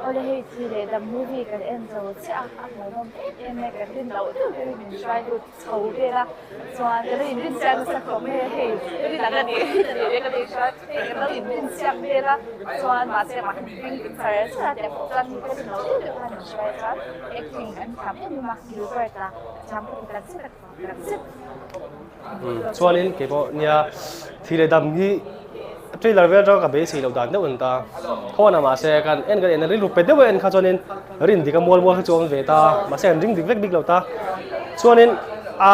Awle hei thi leh dam movie kan en zo chiah a, a hmuhnawm em em mai kan rin loh deuh deuhin min hruai lut chho vel a, chuan ka lo inrin chiang nasa khawp mai a hei rin ang a ni rin a nih leh ka tih hruai hei kan lo inrin chiang vel a, chuan mahse mah han ring dik char char a tiang pawh chuan hei ka rin loh deuh deuh khan min hruai chuan acting an thiam em em a, Gilbert a thiam ka ti tak zet a ka fak tak zet. Chuanin kei pawh nia thi leh dam hi trailer vel atanga ka beisei loh dan deuh a ni ta. Khawnah mahse kan en kan en a rilru pe deuh a en kha chuanin rin dik a mual mual kha chu a awm ve ta mahse an ring dik vek bik lo ta. Chuanin a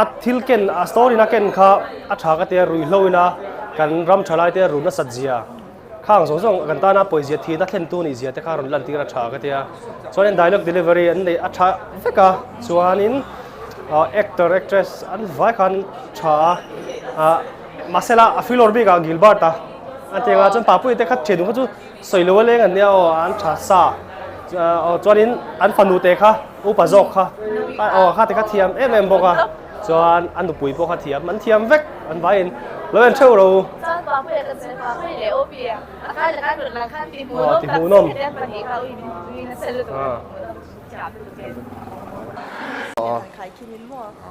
a thil ken a story na ken kha a tha ka tia ruihhlo ina kan ram tha lai te run nasat zia khang zawng zawng kan tana pawizia thihna thlen tu nih zia te kha rawn lan tir a tha ka tia. Chuanin dialogue delivery an neih a tha vek a chuanin actor actress an vai khan tha a ah mahsela a filawr bik ah Gilbert a a ti anga chuan Papuia te kha thian duh kha chu sawi lo a leng an nia aw an tha sa aw chuanin an fanu te kha upa zawk kha aw kha te kha thiam em em bawk a chuan a nupui pawh kha thiam an thiam vek an vaiin lo en theuh ro. Chuan Papuia ka sawi Papuia leh Opi a Aw ti hmuhnawm.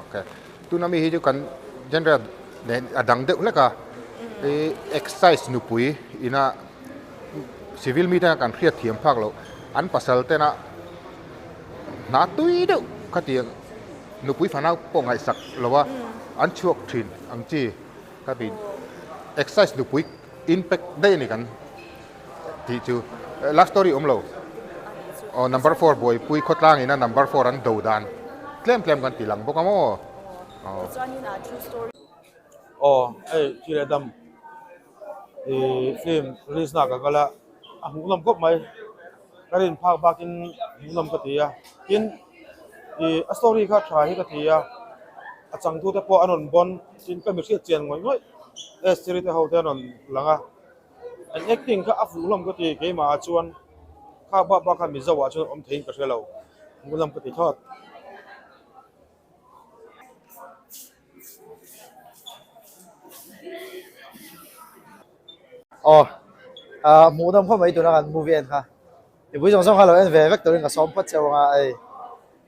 Okay. Tuna mi hi chu kan genre nen a dang deuh hlek a. I excise nupui ina civil mi tena kan hriat thiam phak loh an pasal tena hna tui deuh khatiang nupui fanau pawh ngaihsak lo a an chhuak thin ang chi ka ti excise nupui Impact daih a ni kan tih chu love story awm lo aw number four buaipui khawtlang ina number four an do dan tlem tlem kan ti lang bawk a maw aw. Aw hei khi leh dam ih film release na ka kal a a hmuhnawm khawp mai ka rin phak bakin hmuhnawm ka ti a tin ih a story kha tha hi ka ti a a changtute pawh an rawn bawn tin ka mi hriat chian ngawih ngawih. Esther-i te ho te an rawn lang a, an acting kha a fuh hlawm ka ti keimah ah chuan kha bak bak kha Mizo ah chuan awm theiin ka hre lo hmuhnawm ka ti thlawt. Aw ah hmuhnawm khawp mai tuna kan movie en kha mipui zawng zawng kha lo en ve vek turin ka sawm phawt cheu anga hei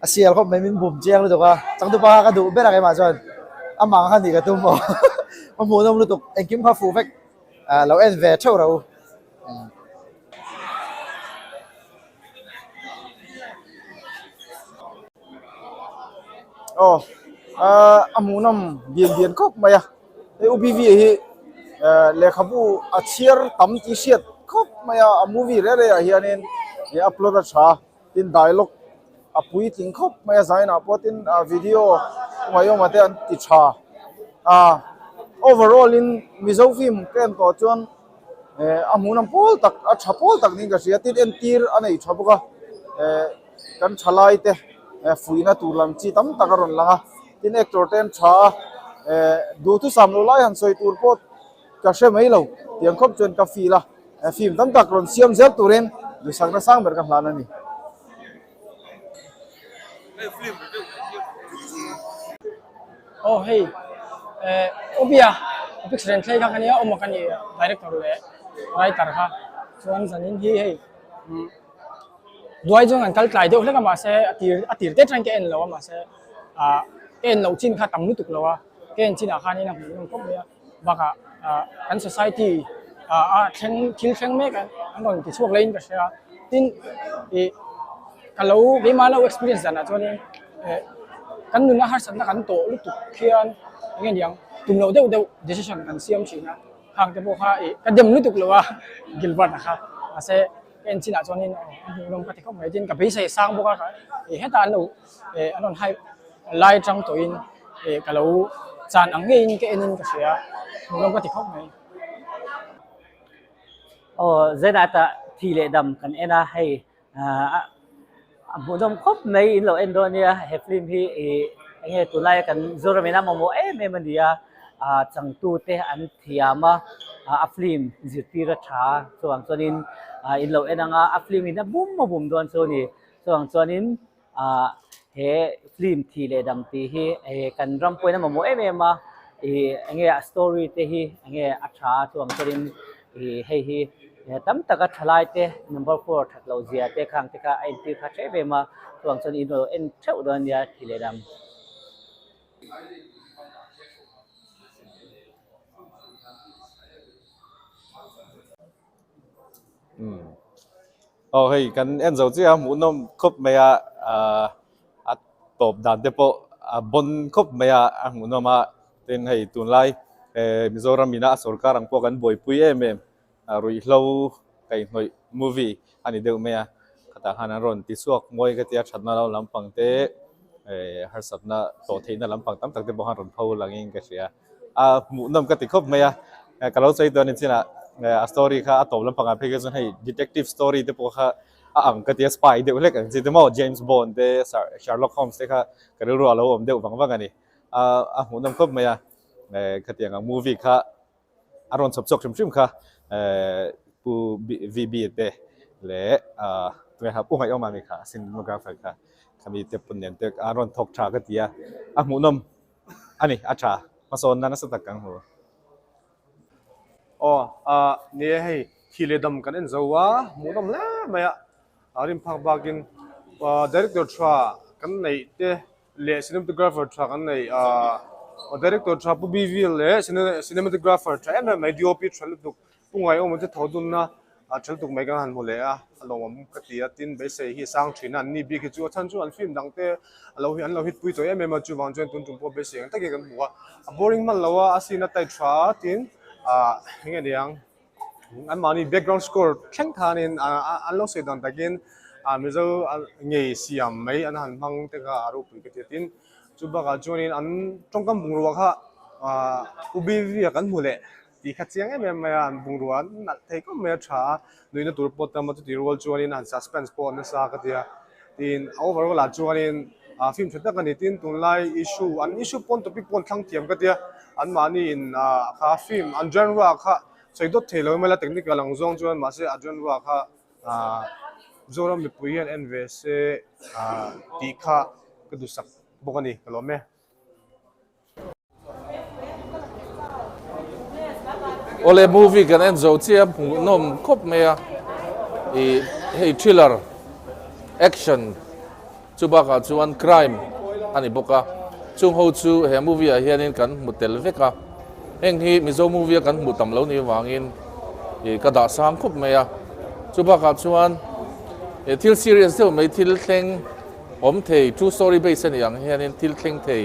a sial khawp mai min bum chiang lutuk a changtupa kha ka duh ber a keimah chuan amah ang kha nih ka tum maw a hmuhnawm lutuk engkim kha fuh vek ah lo en ve theuh rawh u. Aw ah a hmuhnawm bian bian khawp mai a hei u B V hi eh lehkhabu a chhiar tam tih hriat khawp mai a a movie reh reh ah hianin ih upload a tha tin dialogue a puitling khawp mai a zainah pawh tin ah video ngaihawm ah te an ti tha ah overall in mizo film ka en tawh chuan eh a hmuhnawm pawl tak a tha pawl tak niin ka hria tin entir a nei tha bawk a eh. Kan thalai te fuihna tur lam chi tam tak a rawn lang a, tin actor te an tha a, duhthusam lo lai han sawi tur pawh ka hre mai lo tiang khawp chuan ka feel a, film tam tak rawn siam zel turin duhsakna sang ber ka hlan a ni. Aw hei Obia picture an thlei kha ka nia awm a ka ni director leh writer kha chuan zanin hi hei. Duai chuan kan kal tlai deuh hlek a mahse a tir a tir te atangin ka en lo a mahse ah ka en loh chin kha tam lutuk lo a ka en chinah khanin a hmuhnawm khawp mai a bakah ah kan society ah a thleng thil thleng mek a an rawn ti chhuak laiin ka hria a tin ih ka lo keimah lo experience danah chuanin eh kan nuna harsatna kan tawh lutuk khian eng nge niang tum loh deuh deuh decision kan siam thin a khang te pawh kha ih ka dem lutuk lo a Gilbert-a kha mahse. Ka en chinah chuanin aw a hmuh lawm ka ti khawp mai tin ka beisei sang bawk a ih hetah an lo eh an rawn hai lai tang tawhin eh ka lo chan ang ngeiin ka enin ka hria hmuh lawm ka ti khawp mai. Aw Zenah tah thi leh dam kan en a hei ah a hmuhnawm khawp mai in lo en dawn nia he film hi ih eng nge tunlaia kan Zoram in a mamawh em em a ni a ah changtute an thiam a a film zirtir a tha a chuvang chuanin ah in lo en ang a a film in a bum a bum dawn chu a ni chuvang chuanin ah he film thih leh dam tih hi eh kan ram pawhin a mamawh em em a ih eng nge a story te hi eng nge a tha a chuvang chuanin ih hei hi. Tam taka thalai te number four that loh zia te khang te kha a entir kha hreh ve ma chuvang chuan in lo en theuh dawn ania thi leh dam. Aw hei kan en zo chiah a hmuhnawm khawp mai a ah a tawp dan te pawh a bawn khawp mai a a hmuhnawm a tin hei tunlai eh Mizoram ina a sorkar ang pawh kan buaipui em em a ruihhlo kaihhnawih movie a ni deuh mai a khatah khan an rawn ti chhuak mawi ka tia thatna lo lampang te eh harsatna tawh theihna lampang tam tak te pawh khan rawn pho langin ka hria. A hmuhnawm ka ti khawp mai a, ka lo sawi dawn chinah a story kha a tawp lampangah phei kha chuan hei detective story te pawh kha a ang ka ti a, spy deuh hlek ang chi te maw James Bond te Sherlock Holmes te kha ka rilru a lo awm deuh vang vang a ni. A hmuhnawm khawp mai a, khatiang ang movie kha a rawn chhawp chhuak hrim hrim kha Pu VB te leh tunge kha Pu Ngaihawma mi kha cinematographer kha khami te pawn nen te a rawn thawk tha ka ti a, a hmuhnawm. A ni, a tha. Hmasawnna nasa tak kan hmu. Aw, ah, ni e hei, thi leh dam kan en zo a, hmuhnawm hle mai a, a rin phak bakin director tha kan neih te leh cinematographer tha kan neih, ah, director tha Pu BV leh cinematographer tha em em mai DOP tha lutuk Pu Ngaiawma te tho dunna a ṭhel tuk mai kan han hmu leh a, a lawmawm ka ti a, tin beisei hi a sang ṭhin a, anni bik hi chu a chhan chu an film dang te a lo an lo hit pui tawh em em a, chuvang chuan tun tum pawh beisei ang takin kan hmu a, a boring hman lo a, a scene a tight tha a, tin ah eng nge niang anmahni background score thleng khanin an lo sawi dan takin ah Mizo ngei siam mai an han hmang te kha a ropui ka ti a, tin chu bakah chuanin an tawngkam bungrua kha ah U Bivia kan hmu leh. Tih kha chiang em em mai a, an bungrua an nalh thei khawp mai a tha a, nuihna tur pawh tam a chuti rual chuanin han suspense pawh a nasa ka ti a, tin a overall ah chuanin ah film tha tak a ni tin tunlai issue an issue pawn topic pawh an thlang thiam ka ti a, anmahni in ah kha film an genre kha sawi dawt thei lo emaw la technical ang zawng chuan mahse a genre kha ah Zoram mipui hian en ve se ah tih kha ka duhsak bawk a ni ka lawm e. Awle movie kan en zo chiah a hmuhnawm khawp mai a ih hei thriller action chu bakah chuan crime a ni bawk a chung ho chu he movie ah hianin kan hmu tel vek a heng hi mizo movie a kan hmuh tam lo nih avangin ih ka dah sang khawp mai a chu bakah chuan ih thil serious deuh mai thil thleng Awm thei, true story base a nih ang hianin thil thleng thei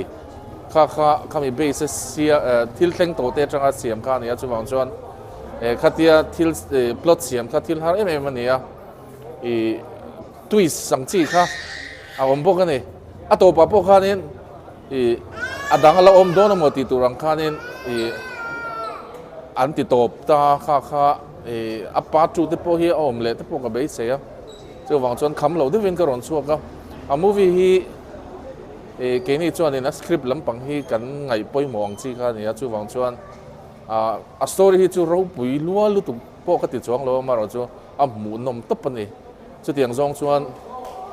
kha kha khami base a sia thil thleng tawh te atanga siam kha a ni a, chuvang chuan khatia thil plot siam kha thil har em em a ni a, ih twist ang chi kha a awm bawk a ni. A tawpah pawh khanin ih a dang a la awm dawn emaw tih tur ang khanin ih an ti tawp ta kha kha ih a part two te pawh hi a awm leh te pawh ka beisei a. Chuvang chuan kham lo deuhin ka rawn chhuak a, a movie hi ih keini chuanin a script lampang hi kan ngaih pawimawh ang chi kha a ni a, chuvang chuan ah a story hi chu ropui lua lutuk pawh ka ti chuang lo a, amaherawhchu a hmuhnawm tawp a ni. Chutiang zawng chuan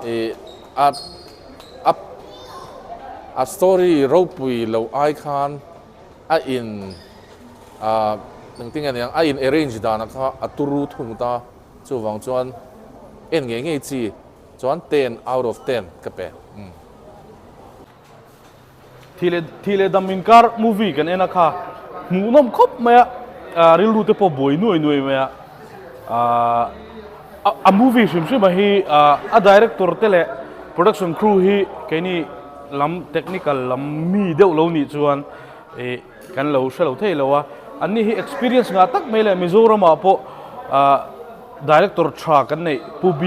ih a a a story ropui loh ai khan a in ah engtin nge niang a in arrange danah kha a turu thung ta. Chuvang chuan en ngei ngei chi chuan ten out of ten ka pe. Umm. Thi leh thi leh dam inkar movie kan en a kha hmuhnawm khawp mai a, rilru te pawh buai nuai nuai mai a, a movie hrim hrim a hi a director te leh production crew hi keini lam technical lam mi deuh lo nih chuan ih Kan lo hre lo thei lo a, anni hi experience ngah tak mai leh Mizoramah pawh director tha kan neih Pu B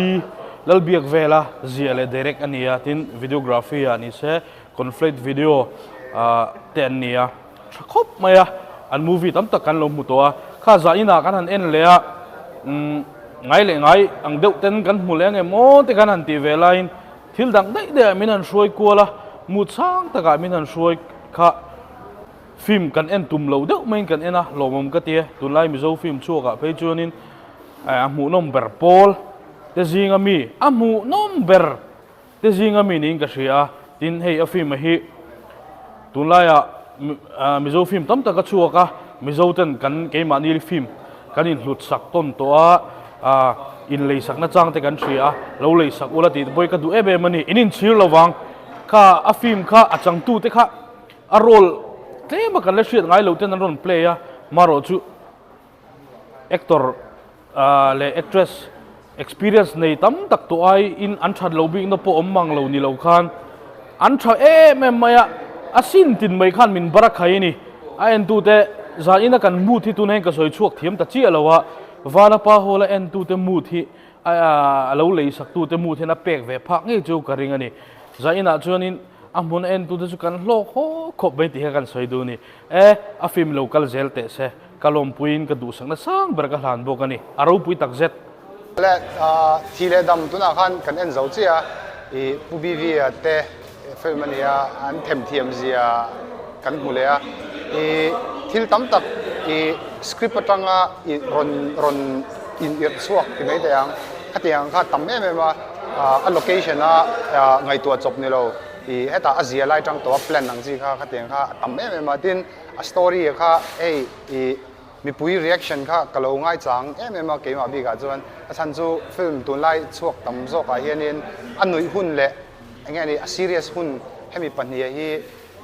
Lalbiak vela ziah leh direct a ni a, tin videography ah ni se conflate video te an ni a, tha khawp mai a, an movie tam tak kan lo hmu tawh a, kha zah inah kan han en leh a, ngai leh ngai ang deuh ten kan hmu leh ang em aw te kan han tih ve laiin thil dang daih daih ah min han hruai kual a, mut sang takah min han hruai kha. Film kan en tum lo deuh maiin kan en a, lawmawm ka ti e. Tunlai Mizo film chhuakah phei chuanin a hmuhnawm ber pawl te zinga mi, a hmuhnawm ber te zinga mi niin ka hria a. Tin, hei a film a hi tunlaiah Mizo film tam tak a chhuak a, Mizo ten kan keimahni film Kan inhlut sak tawn tawh a, in lei sakna chang te kan hria a, lo lei sak ula tih te pawh hi ka duh em em a ni. In inchhir lo vang kha a film kha a changtu te kha a role tlem a kan la hriat ngai lo ten an rawn play a, marawh chu actor leh actress experience nei tam tak tawh ai in an that lo bikna pawh awm mang lo ni lo khan an tha em em mai a, a sin tin mai khan min bar a khai a ni. A entute zan ina kan mood hi tunah hian ka sawi chhuak thiam ta chiah lo a, Vanapa Hall a entute mood hi a lo lei saktute mood hian a pek ve phak ngei chu ka ring a ni. Zan inah chuanin a hmun a entute chu kan hlawk haw khawp mai tih kha kan sawi duh a ni. E, a film lo kal zel teh se. Ka lawmpuiin ka duhsakna sang ber ka hlan bawk a ni. A ropui tak zet. Le, thi leh dam tunah khan kan en zo chiah a, i Pu BV-a te film a nia, an themthiam zia kan hmu leh a. I thil tam tak i script atanga i rawn rawn in irh chhuak ti mai thei ang. Khatiang kha tam em em a, a location a ngaihtuah chawp ni lo, i hetah a zia lai tang tawh a plan ang chi kha khatiang kha a tam em em a. Tin, A story kha hei i mipui reaction kha ka lo ngaichang em em a keimah bikah chuan a chhan chu film tunlai chhuak tam zawkah hianin a nuih hun leh enge ni a serious hun hemi pahniha hi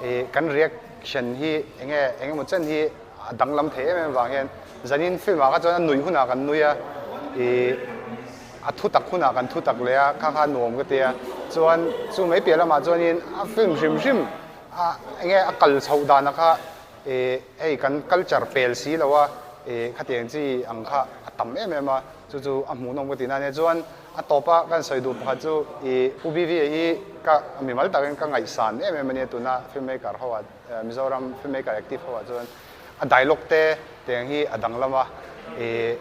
i kan reaction hi enge engemaw chen hi a danglam thei em em vang hian zanin film ah kha chuan a nuih hunah kan nui a i a thu tak hunah kan thu tak leh a kha kha nuam ka tia chuan chu mai piah lamah chuanin a film hrim hrim A enge a kal chhoh dana kha ih hei kan culture pel si lo a ih khatiang chi ang kha a tam em em a, chu chu a hmuhnawm ka tih na ania. Chuan a tawpa kan sawi duh pakhat chu ih Pu BV-a hi ka mimal takin ka ngaihsan em em ania tuna filmmaker ho ah Mizoram filmmaker active ho ah chuan a dialogue te tiang hi a danglam a ih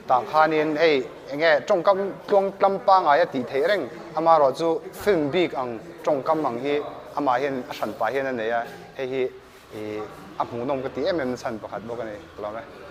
Tah khanin hei enge tawngkam tluang tlam pangai a tih theih reng, amaherawh chu film bik ang tawngkam ang hi amah hian a hran pah hian a nei a, hei hi ih a hmuhnawm ka ti em em na chhan pakhat bawk a ni, ka lawm e.